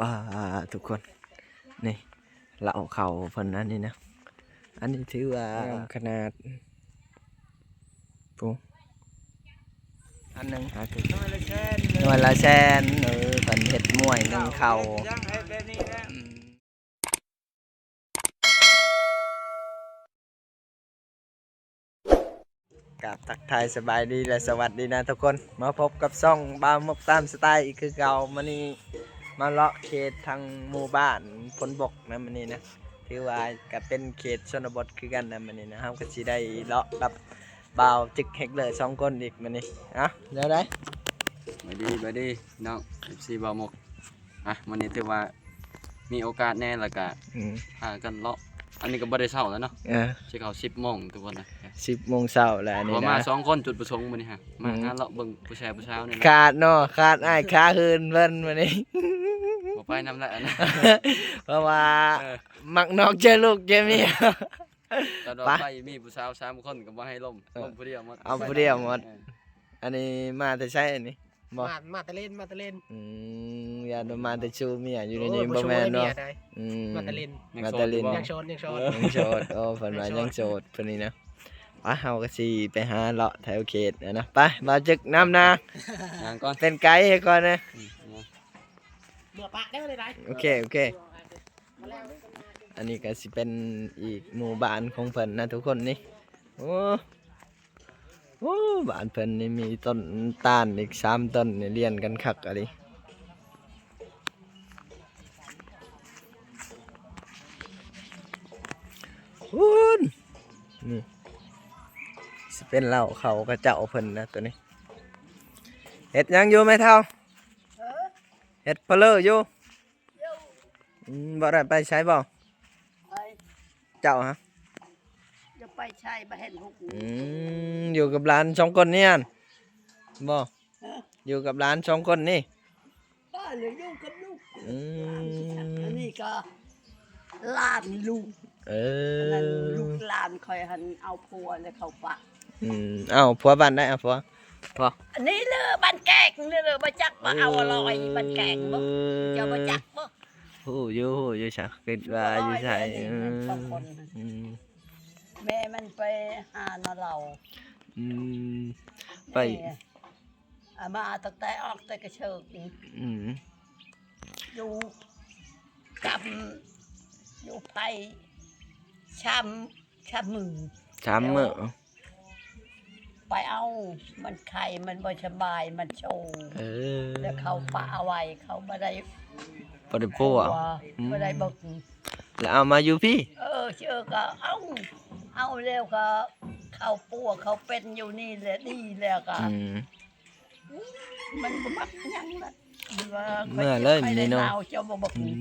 ປາ ທຸກຄົນ ນີ້ ເລົ້າເຂົ້າເພິ່ນອັນນີ້ນະ ອັນນີ້ຖືວ່າງາມຂະໜາດ ໂອ້ ອັນໜຶ່ງ ໜ່ວຍລະແສນ ໜ່ວຍລະແສນ ເອີ ເພິ່ນເຮັດໝ່ວຍໜຶ່ງເຂົ້າ ອືມ. ກາບທັກທາຍສະບາຍດີ ແລະ ສະຫວັດດີນະທຸກຄົນ ມາພົບກັບຊ່ອງບ່າວມົກຕາມສະໄຕອີກຄືເກົ່າ. ມື້ນີ້ມາເລາະເຂດທາງໝູ່ບ້ານພົນບົກນະ ມື້ນີ້ນະ ຖືວ່າກະເປັນເຂດຊົນນະບົດຄືກັນນະ. ມື້ນີ້ນະ ເຮົາກະຊິໄດ້ເລາະກັບບ່າວຈຶກເຮັກເລີສອງຄົນອີກມື້ນີ້. ເອົ້າ ແນວໃດ? ສະບາຍດີ ສະບາຍດີນ້ອງ ເອັຟຊີ ບ່າວມົກ. ອ່ະ ມື້ນີ້ຖືວ່າມີໂອກາດແດ່ ແລ້ວກະ ອືມ ພາກັນເລາະ ອັນນີ້ກະບໍ່ໄດ້ເຊົາແລ້ວເນາະ ເອີ ຊິເຂົ້າສິບໂມງທຸກຄົນນະ ສິບໂມງເຊົ້າແລ້ວ ອັນນີ້ນະ ມາສອງຄົນ ຈຸດປະສົງມື້ນີ້ຮະ ມາ ອືມ ຫາເລາະເບິ່ງຜູ້ຊາຍຜູ້ສາວນີ້ແຫຼະ ຂາດເນາະ ຂາດອ້າຍຂາເຫີນເພິ່ນມື້ນີ້ ບໍ່ໄປນຳແລ້ວນະ ເພາະວ່າ ເອີ ມັກນອກໃຈລູກໃຈເມຍ ຕອນວ່າໄປ ໄປມີຜູ້ສາວສາມຄົນກະບໍ່ໃຫ້ລົມ ເອີ ລົມຜູ້ດຽວໝົດ ເອົາຜູ້ດຽວໝົດ ເອີ. ອັນນີ້ມາແຕ່ໃສອັນນີ້? ບໍ່ ມາ ມາແຕ່ເລນ ມາແຕ່ເລນ ອືມ ຢ້ານວ່າມາແຕ່ຊູເມຍຢູ່ໃນນີ້ ໂອ້ຍ ບໍ່ແມ່ນເນາະ ບໍ່ຊູເມຍໃດ ອືມ ມາແຕ່ເລນ ມາແຕ່ເລນ ຍັງໂສດ ຍັງໂສດ ຍັງໂສດ ໂອ້ ເພິ່ນວ່າຍັງໂສດ ເພິ່ນນີ້ນະ. ປະ ເຮົາກະຊິໄປຫາເລາະແຖວເຂດນະ ໄປ ບ່າວຈຶກນຳນາ ຍ່າງກ່ອນ ເປັນໄກໃຫ້ກ່ອນນະ ອືມ ເມືອປະເດີ ໄດ້ ໂອເຄ ໂອເຄ. ອັນນີ້ກະຊິເປັນອີກໝູ່ບ້ານຂອງເພິ່ນນະທຸກຄົນນີ້ ໂອ້. ໂອ້ ບ້ານເພິ່ນນີ້ມີຕົ້ນຕານອີກສາມຕົ້ນນີ້ ລຽນກັນຄັກອີ່ຫຼີ ພຸ້ນ ນີ້ ຊິເປັນເລົ້າເຂົ້າຂະເຈົ້າເພິ່ນນະໂຕນີ້. ເຮັດຫຍັງຢູ່ແມ່ເຖົ້າ? ເອີ ເຮັດພະເລີຢູ່ ອືມ ບໍ່ໄດ້ໄປໃສບໍ່? ໄປ ເຈົ້າຫະ? ຈະໄປໃສ ບໍ່ເຫັນຫຸກ ອືມ ຢູ່ກັບຫຼານສອງຄົນນີ້ຫັ້ນບໍ່? ຮະ? ຢູ່ກັບຫຼານສອງຄົນນີ້ ກໍຢູ່ກັບລູກ ອືມ ອັນນີ້ກໍຫຼານລູກ ເອີ ອັນນັ້ນລູກຫຼານຂ້ອຍຫັ້ນເອົາຜົວແລ້ວເຂົາປະ ອືມ ເອົາຜົວບ້ານໃດ? ເອົາຜົວ ພວກ ອັນນີ້ເລີບ້ານແກງ ນີ້ເລີ ບໍ່ຈັກວ່າເອົາອະລອຍບ້ານແກງບໍ່? ເອີ ເຈົ້າບໍ່ຈັກບໍ່? ຮູ້ຢູ່ ຮູ້ຢູ່ຊະ ຄິດວ່າຢູ່ໃສ ອືມ ແມ່ມັນໄປຫານຳລາວ ອືມ ໄປ ອາ ມາຕັ້ງແຕ່ອອກແຕ່ກະເຊີກ ອືມ ຢູ່ກັບ ຢູ່ໄພ ຊາມ ຊາມມື້ ຊາມມື້ ແລ້ວໄປເອົາ ມັນໄຂ້ ມັນບໍ່ສະບາຍ ມັນໂຊ ເອີ ແລ້ວເຂົາປະເອົາໄວ້ ເຂົາບໍ່ໄດ້ ບໍ່ໄດ້ປົວ ອືມ ບໍ່ໄດ້ເບິ່ງ ແລ້ວເອົາມາຢູ່ພີ້ ເອີ ເຊີກະເອົາ ເອົາແລ້ວກະເຂົາປົວ ເຂົາເປັນຢູ່ນີ້ແຫຼະ ດີແລ້ວກະ ອືມ ມັນບໍ່ມັກຫຍັງລະ ເມືອເລີຍມື້ນີ້ເນາະ ເຈົ້າບໍ່ບັກ ອືມ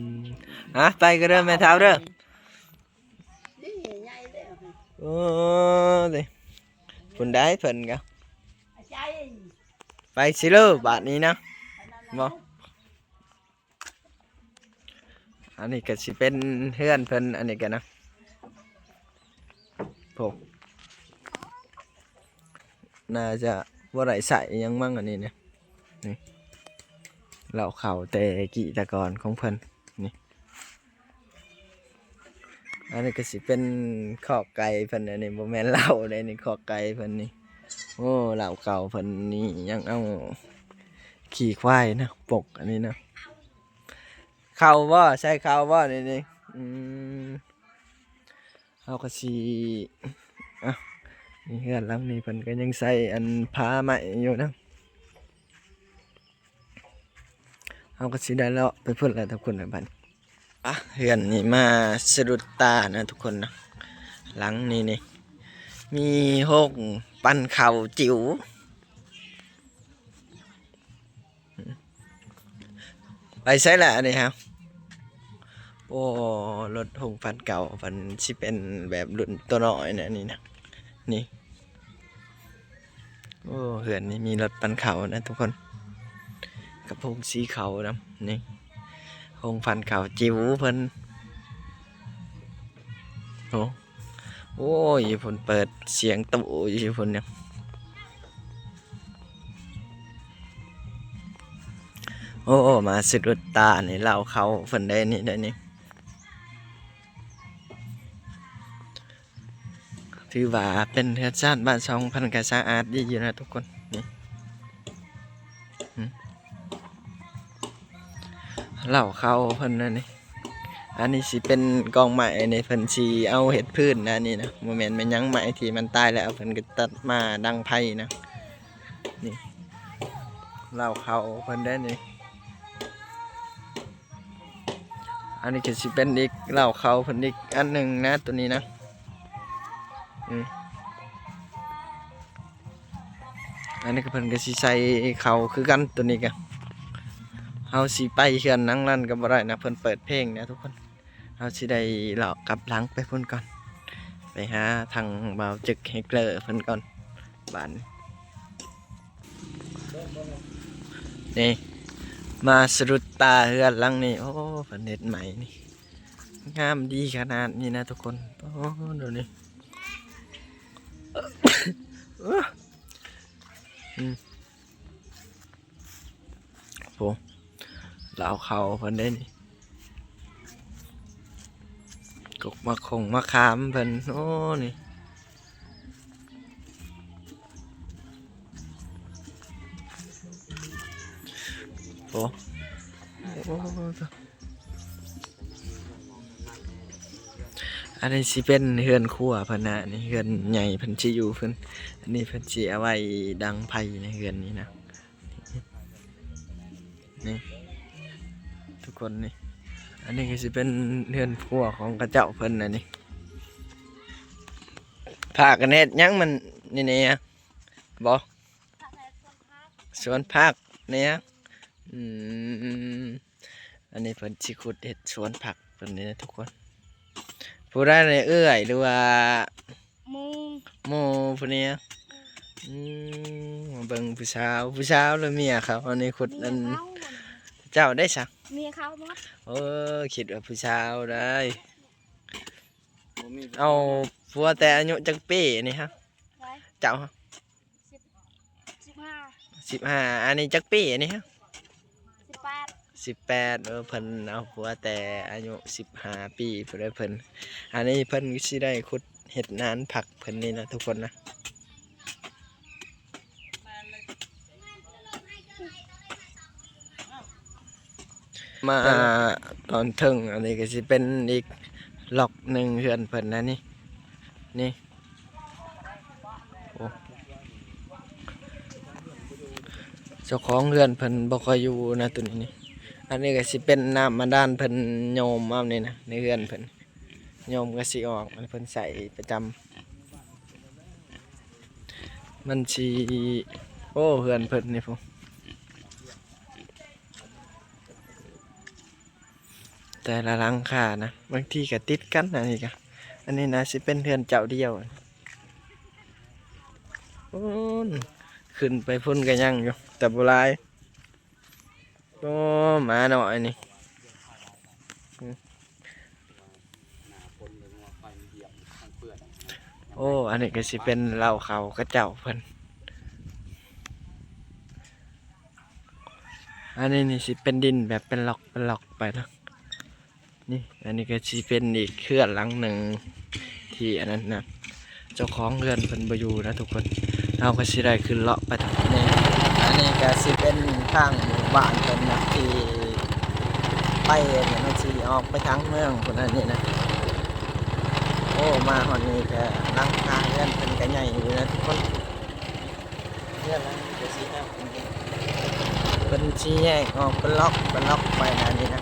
ອ່ະ ໄປກະເດີແມ່ເຖົ້າເດີ ນີ້ໃຫຍ່ແລ້ວ ໂອ້ ພຸ້ນໄດ໋ເພິ່ນກະ ໄປຊິເລີບາດນີ້ນະ ບໍ່ ອັນນີ້ກະຊິເປັນເຮືອນເພິ່ນ ອັນນີ້ກະນະ ໂອ້ ໜ້າຈະບໍ່ໄດ້ໃຊ້ຫຍັງມັ້ງ ອັນນີ້ນະ ນີ້ ເລົ້າເຂົ້າແຕ່ກີ້ແຕ່ກ່ອນຂອງເພິ່ນ ນີ້ ອັນນີ້ກະຊິເປັນຄອກໄກ່ເພິ່ນ ອັນນີ້ບໍ່ແມ່ນເລົ້າເດ້ ນີ້ຄອກໄກ່ເພິ່ນນີ້ ໂອ້ ເລົ້າເກົ່າເພິ່ນນີ້ ຍັງເອົາຂີ້ຄວາຍນະປົກ ອັນນີ້ນະ ເຂົ້າບໍ່? ໃສ່ເຂົ້າບໍ່ນີ້? ນີ້ ອືມ ເຮົາກະຊິ ອ່ະ ນີ້ເຮືອນຫຼັງນີ້ເພິ່ນກະຍັງໃສ່ອັນຜ້າໄມ້ຢູ່ນະ ເຮົາກະຊິໄດ້ເລາະໄປພຸ້ນແຫຼະທຸກຄົນ ບາດນີ້ ອ່ະ ເຮືອນນີ້ມາສະດຸດຕານະທຸກຄົນນະ ຫຼັງນີ້ນີ້ ມີໂຮງປັ່ນເຂົ້າຈິ໋ວ ໄປໃສລະອັນນີ້ຮະ? ໂອ້ ລົດໂຮງປັ່ນເກົ່າ ເພິ່ນຊິເປັນແບບລຸ້ນໂຕນ້ອຍນະ ນີ້ນະ ນີ້ ໂອ້ ເຮືອນນີ້ມີລົດປັ່ນເຂົ້ານະທຸກຄົນ ກະໂປງສີເຂົ້ານຳ ນີ້ ໂຮງປັ່ນເຂົ້າຈິ໋ວເພິ່ນ ໂອ້ ໂອ້ຍ ຢູ່ພຸ້ນເປີດສຽງຕູ້ຢູ່ພຸ້ນນະ ໂອ້ ມາສະດຸດຕານີ້ ເລົ້າເຂົ້າເພິ່ນໄດ໋ນີ້ ໄດ໋ນີ້ ຖືວ່າເປັນເຮືອນຊານບ້ານຊ່ອງເພິ່ນກະສະອາດດີຢູ່ນະທຸກຄົນ ນີ້ ເລົ້າເຂົ້າເພິ່ນນະນີ້. ອັນນີ້ຊິເປັນກອງໄມ້ນີ້ ເພິ່ນຊິເອົາເຮັດພື້ນນະນີ້ນະ ບໍ່ແມ່ນແມ່ນຫຍັງ ໄມ້ທີ່ມັນຕາຍແລ້ວ ເພິ່ນກໍຕັດມາດັງໄຟນະ ນີ້ ເລົ້າເຂົ້າເພິ່ນໄດ໋ນີ້. ອັນນີ້ກໍຊິເປັນອີກເລົ້າເຂົ້າເພິ່ນອີກອັນໜຶ່ງນະ ໂຕນີ້ນະ ອືມ. ອັນນີ້ກໍເພິ່ນກໍຊິໃສ່ເຂົ້າຄືກັນ ໂຕນີ້ກໍ ເຮົາຊິໄປເຮືອນນາງນັ້ນກໍບໍ່ໄດ້ນະ ເພິ່ນເປີດເພງນະທຸກຄົນ. ເຮົາຊິໄດ້ເລາະກັບຫຼັງໄປພຸ້ນກ່ອນ ໄປຫາທາງບ່າວຈຶກເຮັກເລີເພິ່ນກ່ອນບາດນີ້. ນີ້ ມາສະດຸດຕາເຮືອນຫຼັງນີ້ ໂອ້ ເພິ່ນເຮັດໃໝ່ນີ້ ງາມດີຂະໜາດນີ້ນະທຸກຄົນ ໂອ້ ດູນີ້ ອືມ ໂອ້ ເລົ້າເຂົ້າເພິ່ນເດ້ນີ້ ກົກໝາກຄົງໝາກຂາມເພິ່ນ ໂອ້ ນີ້ ໂອ້ ໂອ້ ອັນນີ້ຊິເປັນເຮືອນຄົວເພິ່ນນະ ນີ້ເຮືອນໃຫຍ່ເພິ່ນຊິຢູ່ເພິ່ນ ອັນນີ້ເພິ່ນຊິເອົາໄວ້ດັງໄຟໃນເຮືອນນີ້ນະ ນີ້ ທຸກຄົນນີ້ ອັນນີ້ກໍຊິເປັນເຮືອນຄົວຂອງເຂົາເຈົ້າເພິ່ນນະນີ້ ພາກັນເຮັດຫຍັງມັນນີ້ແນ່ ບໍ່ ສວນຜັກນີ້ ອືມ ອັນນີ້ເພິ່ນຊິຂຸດເຮັດສວນຜັກເພິ່ນນີ້ນະທຸກຄົນ ຜູ້ໃດນີ້ ເອື້ອຍ ຫຼືວ່າ ໝູ່ ໝູ່ຜູ້ນີ້ ອືມ ມາເບິ່ງຜູ້ສາວ ຜູ້ສາວ ຫຼືເມຍເຂົາ ອັນນີ້ຂຸດ ເມຍ ອັນ ເຂົາ ເຈົ້າໄດ້ສະ ເມຍເຂົາໝົດ ເອີ ຄິດວ່າຜູ້ສາວໄດ໋ ບໍ່ມີ ເອົາຜົວແຕ່ອາຍຸຈັກປີນີ້ຮະ ໃຜ ເຈົ້າຮະ ສິບ ສິບຫ້າ ສິບຫ້າ ອັນນີ້ຈັກປີອັນນີ້ຮະ ສິບແປດ ສິບແປດ ເອີ ເພິ່ນເອົາຜົວແຕ່ອາຍຸສິບຫ້າປີພຸ້ນເດີເພິ່ນ ອັນນີ້ເພິ່ນຊິໄດ້ຂຸດເຮັດນານຜັກເພິ່ນນີ້ນະທຸກຄົນນະ ມາຕອນເທິງ ອັນນີ້ກໍຊິເປັນອີກລັອກໜຶ່ງເຮືອນເພິ່ນນະນີ້ ນີ້ ໂອ້ ເຈົ້າຂອງເຮືອນເພິ່ນບໍ່ຄ່ອຍຢູ່ນະ ໂຕນີ້ນີ້ ອັນນີ້ກໍຊິເປັນນ້ຳບາດານເພິ່ນໂຍມເອົານີ້ນະ ໃນເຮືອນເພິ່ນ ໂຍມກໍຊິອອກ ອັນເພິ່ນໃຊ້ປະຈຳ ມັນຊິ ໂອ້ ເຮືອນເພິ່ນນີ້ພຸ້ນ ແຕ່ລະຫຼັງຄານະ ບາງທີກໍຕິດກັນ ອັນນີ້ກໍ ອັນນີ້ໜ້າຊິເປັນເຮືອນເຈົ້າດຽວ ໂອ້ ຂຶ້ນໄປພຸ້ນກໍຍັງຢູ່ ແຕ່ບໍ່ຫຼາຍ ໂອ້ ໝານ້ອຍນີ້ ອືມ ໂອ້ ອັນນີ້ກໍຊິເປັນເລົ້າເຂົ້າເຂົາເຈົ້າເພິ່ນ ອັນນີ້ນີ້ຊິເປັນດິນແບບເປັນລັອກເປັນລັອກໄປເນາະ ນີ້ ອັນນີ້ກໍຊິເປັນອີກເຮືອນຫຼັງໜຶ່ງທີ່ອັນນັ້ນນະ ເຈົ້າຂອງເຮືອນເພິ່ນບໍ່ຢູ່ນະທຸກຄົນ ເຮົາກໍຊິໄດ້ຂຶ້ນເລາະໄປທາງນີ້ ອັນນີ້ກໍຊິເປັນທາງໝູ່ບ້ານເພິ່ນນະ ທີ່ໄປ ມັນຊິອອກໄປທາງເມືອງພຸ້ນ ອັນນີ້ນະ ໂອ້ ມາຮອດນີ້ກໍຫຼັງຄາເຮືອນເພິ່ນກໍໃຫຍ່ຢູ່ນະທຸກຄົນ ເຮືອນຫຼັງນີ້ກໍຊິງາມ ເພິ່ນຊິແຍກອອກເປັນລັອກເປັນລັອກໄປນະນີ້ນະ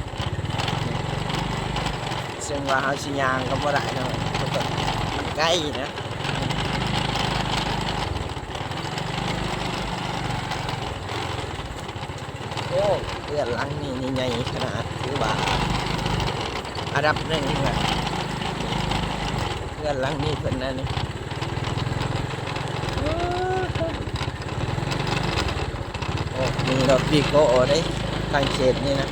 ເຊິ່ງວ່າເຮົາຊິຍ່າງກໍບໍ່ໄດ້ເນາະ ມັນໄກນະ ໂອ້ ເຮືອນຫຼັງນີ້ນີ້ໃຫຍ່ຂະໜາດ ຖືວ່າອັນດັບໜຶ່ງເຮືອນ ເຮືອນຫຼັງນີ້ເພິ່ນນະນີ້ ໂອ້ ມີລົດວີໂກ້ເດ້ ທາງເຂດນີ້ນະ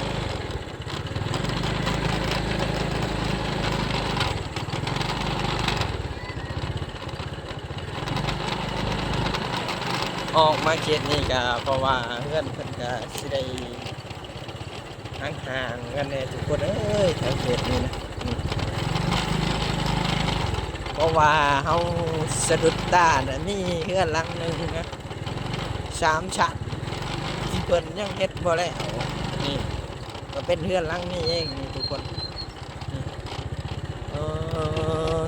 ອອກມາເຂດນີ້ກະເພາະວ່າເຮືອນເພິ່ນກະຊິໄດ້ ຫ່າງໆກັນແດ່ທຸກຄົນເອີຍ ແຖວເຂດນີ້ນະ ນີ້ ເພາະວ່າເຮົາສະດຸດຕານະ ມີເຮືອນຫຼັງໜຶ່ງນະ ສາມຊັ້ນ ທີ່ເພິ່ນຍັງເຮັດບໍ່ແລ້ວ ນີ້ ກໍເປັນເຮືອນຫຼັງນີ້ເອງນີ້ທຸກຄົນ ນີ້ ເອີ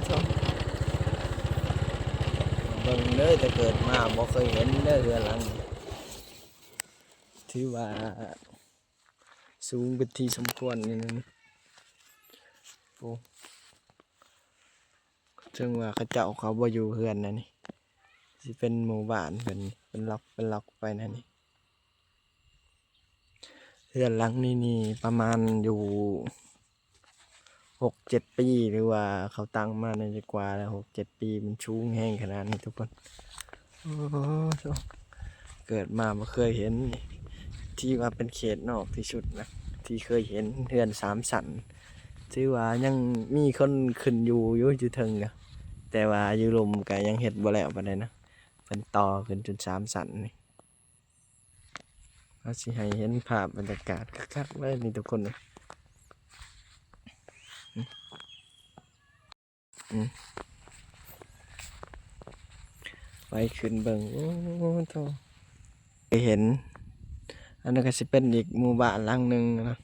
ໂທ້ ເບິ່ງເດີ ແຕ່ເກີດມາບໍ່ເຄີຍເຫັນເດີເຮືອນຫຼັງນີ້ ຖືວ່າ ສູງເປັນທີ່ສົມຄວນນີ້ນະ ໂອ້ ເຖິງວ່າເຂົາເຈົ້າເຂົາບໍ່ຢູ່ເຮືອນນະນີ້ ຊິເປັນໝູ່ບ້ານເພິ່ນ ເປັນລັອກເປັນລັອກໄປນະນີ້ ເຮືອນຫຼັງນີ້ນີ້ປະມານຢູ່ ຫົກເຈັດປີ ຫຼືວ່າເຂົາຕັ້ງມາໜ້າຈະກວ່າແລ້ວ ຫົກເຈັດປີ ມັນສູງແຮງຂະໜາດນີ້ທຸກຄົນ ໂອ້ໂທ້ ເກີດມາບໍ່ເຄີຍເຫັນ ທີ່ວ່າເປັນເຂດນອກທີ່ສຸດນະ ທີ່ເຄີຍເຫັນເຮືອນສາມຊັ້ນ ຖືວ່າຍັງມີຄົນຂຶ້ນຢູ່ຢູ່ ຢູ່ເທິງນະ ແຕ່ວ່າຢູ່ລຸ່ມກະຍັງເຮັດບໍ່ແລ້ວປານໃດນະ ເພິ່ນຕໍ່ຂຶ້ນຈົນສາມຊັ້ນນີ້. ເຮົາຊິໃຫ້ເຫັນພາບບັນຍາກາດຄັກໆເລີຍນີ້ທຸກຄົນເອີຍ ອືມ ໄປຂຶ້ນເບິ່ງ ໂອ້ໂທ້ ໄປເຫັນ ອັນນັ້ນກໍຊິເປັນອີກໝູ່ບ້ານຫຼັງໜຶ່ງນະ.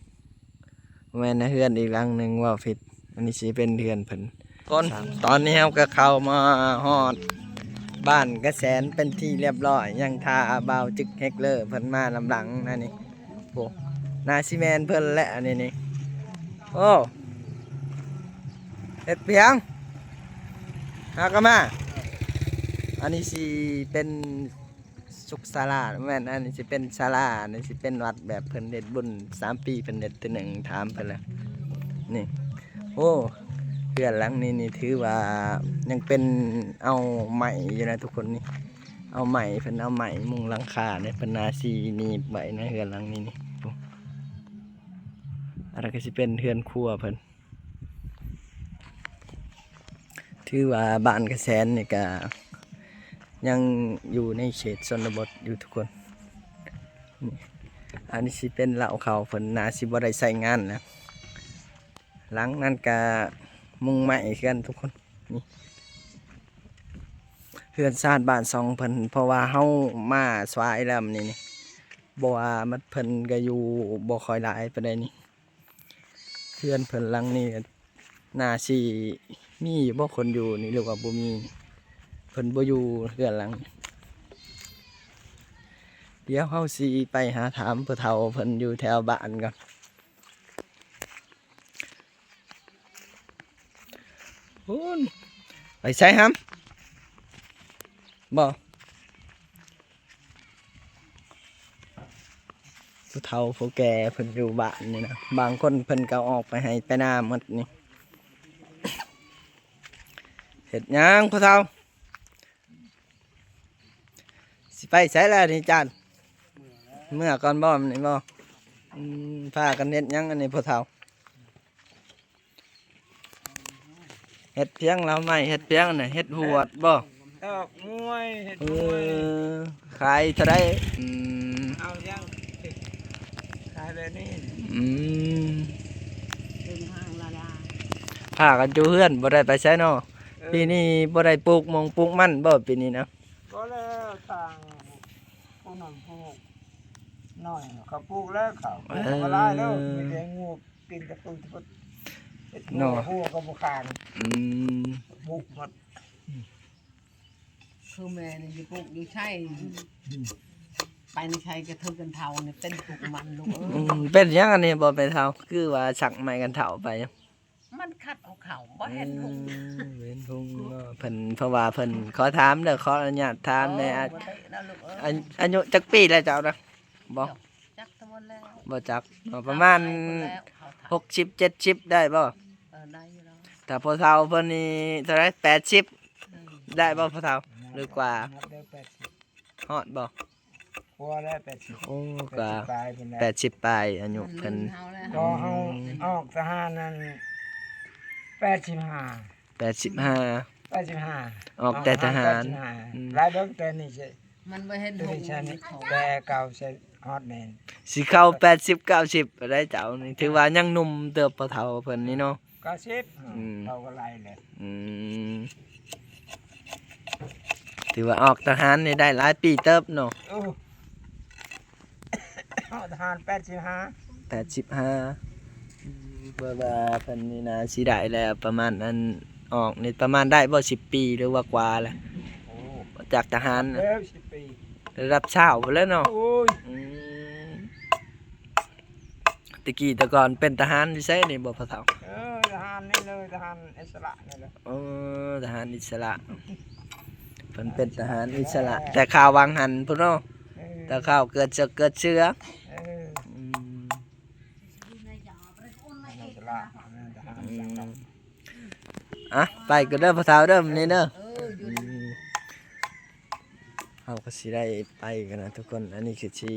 ບໍ່ແມ່ນນະ ເຮືອນອີກຫຼັງໜຶ່ງ ເວົ້າຜິດ ອັນນີ້ຊິເປັນເຮືອນເພິ່ນ ຄົນ ຕອນນີ້ເຮົາກໍເຂົ້າມາຮອດບ້ານກະແສນເປັນທີ່ລຽບຮ້ອຍ ຍັງຖ້າບ່າວຈຶກເຮັກເລີເພິ່ນມານຳຫຼັງນະນີ້ ໂອ້ ໜ້າຊິແມ່ນເພິ່ນແຫຼະອັນນີ້ນີ້ ໂອ້ ເຮັດພຽງ ຫາກະມາ ອັນນີ້ຊິເປັນ ສຸກສາລາ ແມ່ນ ອັນນີ້ຊິເປັນສາລາ ອັນນີ້ຊິເປັນວັດ ແບບເພິ່ນເຮັດບຸນສາມປີເພິ່ນເຮັດເທື່ອໜຶ່ງ ຖາມເພິ່ນລະ ນີ້ ໂອ້ ເຮືອນຫຼັງນີ້ນີ້ຖືວ່າຍັງເປັນເອົາໄມ້ຢູ່ນະທຸກຄົນນີ້ ເອົາໄມ້ ເພິ່ນເອົາໄມ້ມຸງຫຼັງຄານີ້ ເພິ່ນໜ້າຊິໜີບໄວ້ນະ ເຮືອນຫຼັງນີ້ນີ້ ອັນນັ້ນກໍຊິເປັນເຮືອນຄົວເພິ່ນ. ຖືວ່າບ້ານກະແສນນີ້ກະຍັງຢູ່ໃນເຂດຊົນນະບົດຢູ່ທຸກຄົນ ອັນນີ້ຊິເປັນເລົ້າເຂົ້າ ເພິ່ນໜ້າຊິບໍ່ໄດ້ໃຊ້ງານແລ້ວ ຫຼັງນັ້ນກະມຸງໄມ້ຄືກັນທຸກຄົນ ນີ້ ເຮືອນຊານບ້ານຊ່ອງເພິ່ນ ເພາະວ່າເຮົາມາສວາຍແລ້ວນີ້ ນີ້ ບໍ່ວ່າມັນ ເພິ່ນກະຢູ່ບໍ່ຄ່ອຍຫຼາຍປານໃດນີ້. ເຮືອນເພິ່ນຫຼັງນີ້ໜ້າຊິມີຢູ່ບໍ່ຄົນຢູ່ນີ້ ຫຼືວ່າບໍ່ມີ ເພິ່ນບໍ່ຢູ່ເຮືອນຫຼັງນີ້ ດຽວເຮົາຊິໄປຫາຖາມຜູ້ເຖົ້າເພິ່ນຢູ່ແຖວບ້ານກ່ອນ ພຸ້ນ ໄປໃສຫຳ ບໍ່ ຜູ້ເຖົ້າຜູ້ແກ່ເພິ່ນຢູ່ບ້ານນີ້ນະ ບາງຄົນເພິ່ນກໍອອກໄປໄຮ່ໄປນາໝົດນີ້ ເຮັດຫຍັງຜູ້ເຖົ້າ ຊິໄປໃສລະນີ້ຈານ ເມືອກ່ອນບໍ່ນີ້ບໍ່ ອືມ ພາກັນເຮັດຫຍັງອັນນີ້ຜູ້ເຖົ້າ ເຮັດພຽງລາວໄມ້ ເຮັດພຽງນະ ເຮັດຫວດບໍ່ ຕອກມວຍ ເຮັດ ເອີ ມວຍ ຂາຍເທົ່າໃດ ອືມ ເອົາຍັງ ຂາຍແບບນີ້ ອືມ ເປັນຫ້າງລະດາ ພາກັນຢູ່ເຮືອນ ບໍ່ໄດ້ໄປໃສເນາະ ເອີ ປີນີ້ບໍ່ໄດ້ປູກມົງປູກມັນບໍ່ ປີນີ້ນະ ບໍ່ແລ້ວ ທາງຜູ້ນັ້ນປູກ ນ້ອຍເຂົາປູກແລ້ວ ເຂົາປູກບໍ່ຫຼາຍແລ້ວ ເອີ ມີແຕ່ງົວ ປີນຕະປູຕະປຸດ ເຮັດເນາະ ຫົວກໍບໍ່ຄາງ ອືມ ບຸກໝົດ ຄືແມ່ນີ້ຢູ່ປຸກຢູ່ໃສ ອືມ ໄປໃນໃສກະຖືກັນເຖົ້ານີ້ ເປັນປຸກມັນລູກເອີຍ ອືມ ເປັນຫຍັງອັນນີ້ບໍ່ແມ່ເຖົ້າ ຄືວ່າສັກໄມ້ກັນເຖົ້າໄປ ມັນຂັດເອົາເຂົ້າ ບໍ່ເຫັນຫຸງ ອືມ ເຫັນຫຸງເນາະ ເພິ່ນ ເພາະວ່າເພິ່ນ ຂໍຖາມເດີ ຂໍອະນຸຍາດຖາມແດ່ ໂອ້ ອາ ບໍ່ໄດ້ນະລູກເອີຍ ອາ ອາຍຸຈັກປີແລ້ວເຈົ້ານະ ບໍ່ ຈັກແຕ່ໝົດແລ້ວ ບໍ່ຈັກເນາະ ປະມານ ຫົກສິບ ເຈັດສິບ ໄດ້ບໍ່ ເອີ ໄດ້ຢູ່ແລ້ວ ຖ້າພໍ່ເຖົ້າເພິ່ນນີ້ເທົ່າໃດ ແປດສິບ ອືມ ໄດ້ບໍ່ພໍ່ເຖົ້າ ຫຼືກວ່າ ນັບໄດ້ແປດສິບ ຮອດບໍ່ ກວ່າແລ້ວ ແປດສິບ ໂອ້ ກວ່າ ແປດສິບປາຍພຸ້ນແຫຼະ ແປດສິບປາຍອາຍຸເພິ່ນ ມັນເຮົາແລ້ວ ກໍເຮົາ ອືມ ອອກທະຫານນັ້ນ ແປດສິບຫ້າ ແປດສິບຫ້າ ແປດສິບຫ້າ ອອກແຕ່ທະຫານ ອອກທະຫານ ແປດສິບຫ້າ ອືມ ຫຼາຍເບິ່ງແຕ່ນີ້ຊິ ມັນບໍ່ເຫັນ ໂຕນີ້ ຫຸງ ແຕ່ເກົ່າຊິ ຮອດແມ່ນ ຊິເຂົ້າແປດສິບເກົ້າສິບໄດ້ເຈົ້ານີ້ ຖືວ່າຍັງໜຸ່ມເຕີບພໍ່ເຖົ້າເພິ່ນນີ້ເນາະ. ເກົ້າສິບ ອືມ ເຂົາກໍໄລ່ແຫຼະ. ອືມ ຖືວ່າອອກທະຫານນີ້ໄດ້ຫຼາຍປີເຕີບເນາະ. ໂອ້ ອອກທະຫານແປດສິບຫ້າ ແປດສິບຫ້າ. ອືມ ເພາະວ່າເພິ່ນນີ້ນາຊິໄດ້ແລ້ວ ປະມານອັນ ອອກນີ້ປະມານໄດ້ບໍ່ສິບປີ ຫຼືວ່າກວ່າແລ້ວ? ໂອ້ ຈາກທະຫານນະ ແລ້ວສິບປີ ລະດັບຊາວພຸ້ນແຫຼະເນາະ. ໂອ້ຍ ອືມ ແຕ່ກີ້ແຕ່ກ່ອນເປັນທະຫານຢູ່ໃສນີ້ບໍ່ພໍ່ເຖົ້າ? ເອີ ທະຫານນີ້ເລີຍ ທະຫານອິດສະຫຼະນີ້ແຫຼະ. ເອີ ທະຫານອິດສະຫຼະ ເພິ່ນເປັນທະຫານອິດສະຫຼະ ແຕ່ຄາວຫວ່າງຫັ້ນພຸ້ນເນາະ. ເອີ ແຕ່ຄາວເກີດເຊືອກເກີດເຊືອ. ເອີ ອືມ ອິດສະຫຼະ ທະຫານ ອືມ ອ່ະ ໄປກ່ອນເດີພໍ່ເຖົ້າເດີ ມື້ນີ້ເດີ. ເອີ ອືມ ເຮົາກໍຊິໄດ້ໄປກັນນະທຸກຄົນ. ອັນນີ້ຄືຊິ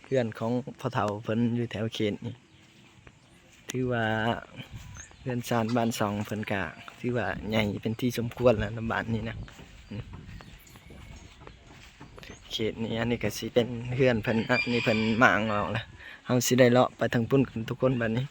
ເຮືອນຂອງພໍ່ເຖົ້າເພິ່ນຢູ່ແຖວເຂດນີ້ ຖືວ່າເຮືອນຊານບ້ານຊ່ອງເພິ່ນກະຖືວ່າໃຫຍ່ເປັນທີ່ສົມຄວນແລ້ວນະ ບ້ານນີ້ນະ. ອືມ ເຂດນີ້ ອັນນີ້ກໍຊິເປັນເຮືອນເພິ່ນນະ ນີ້ເພິ່ນມ້າງອອກແລ້ວ. ເຮົາຊິໄດ້ເລາະໄປທາງພຸ້ນກັນທຸກຄົນບັດນີ້.